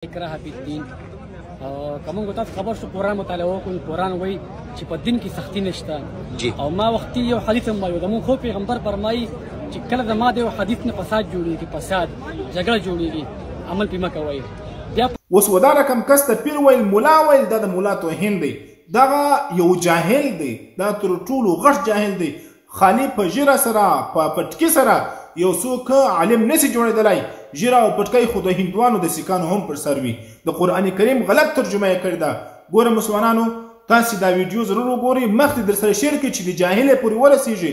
اکراه فی الدین. که موږ تاسو خبر شو، قرآن مطالعه وکړو، قرآن وایي چې په دین کې سختی نشته. او ما وختي یو حدیث هم وایو، زموږ خو پیغمبر فرمایي چې کله زما د یو حدیث نه فساد جوړیږي، فساد جګړه جوړیږي، عمل پې مه کوئ. بیا اوس ودا رقم کس ته پیر ویل، ملا ویل، دا د ملا توهین دی. دغه یو جاهل دی، دا تر ټولو غټ جاهل دی. خالي په ږیره سره، په پټکي سره یو څوک عالم نسی جوړېدلی. ږیره او پټکی خو د هندوانو د سیکانو هم پر سر وي. د قرآن کریم غلط ترجمه یې کړې ده. ګوره مسلمانانو، تاسې دا ویډیو ضرور وګورئ، مخکې در سره شیر کړئ چې د جاهل پورې ورسیږي.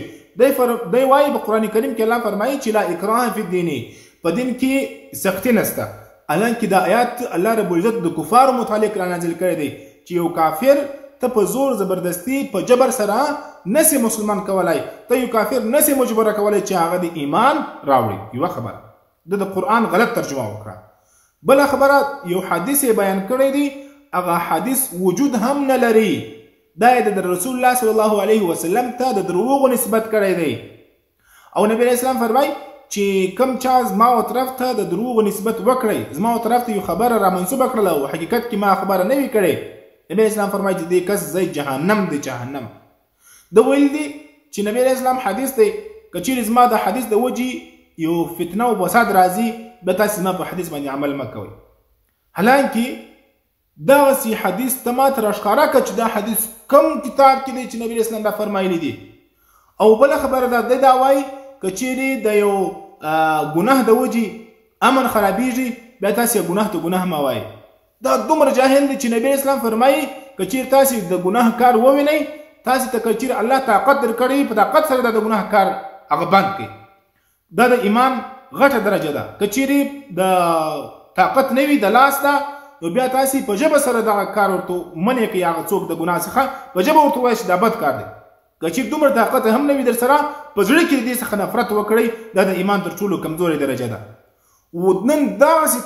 دی وایي په قرآن کریم کې الله فرمایي چې لا اکراه فی الدین، په دین کې سختی نسته. حالانکه دا آیات الله رب العزت د کفارو متعلق را نازل کړی دی چې یو کافر ته په زور زبردستی په جبر سره نسی مسلمان کولای، ته یو کافر نسی مجبوره کولای چې هغه د ایمان راوړي. یوه خبره د قرآن غلط ترجمه وکړه. بله خبره، یو حدیث یې بیان کړی دی، هغه حدیث وجود هم نه لري. دا یې د رسول الله صلی الله علیه وسلم ته د دروغو نسبت کړی دی. او نبی علیه السلام فرمایي چې کم چا زما و طرف ته د دروغو نسبت وکړی، زما و طرف ته یو خبره را منسوبه کړله او حقیقت کې ما خبره نه وي کړې، نبی علیه السلام فرمایي چې دې کس ځای جهنم دی، جهنم. ده ویل دي چې نبی علیه السلام حدیث دی، که چیرې زما د حدیث د وجې یو فتنه او فساد راځي، بیا تاسې زما په حدیث باندې عمل مه کوئ. حالانکه دغسې حدیث ته ما ته راښکاره کړه چې دا حدیث کوم کتاب کې دی چې نبی علیه السلام دا فرمایلی دي. او بله خبره ده، دی دا وایي که چیرې د یو ګناه د وجې امن خرابیږي، بیا تاسې ګناه ته ګناه مه وایئ. دا دومره جاهل دی چې نبی علیه السلام فرمایي که چیرې تاسې د ګناه کار ووینئ، تاسې ته که چیرې الله طاقت درکړی، په طاقت سره دا د ګناه کار هغه بند کړئ. دا د ایمان غټه درجه ده. که چیرې د طاقت نه وي د لاس ده، نو بیا تاسې په ژبه سره دغه کار ورته منع کړئ، هغه څوک د ګناه څخه په ژبه ورته ووایي چې دا بد کار دی. که چیرې دومره طاقت هم نه وي در سره، په زړه کې د دې څخه نفرت وکړئ، دا د ایمان تر ټولو کمزورې درجه ده. و نن دغسې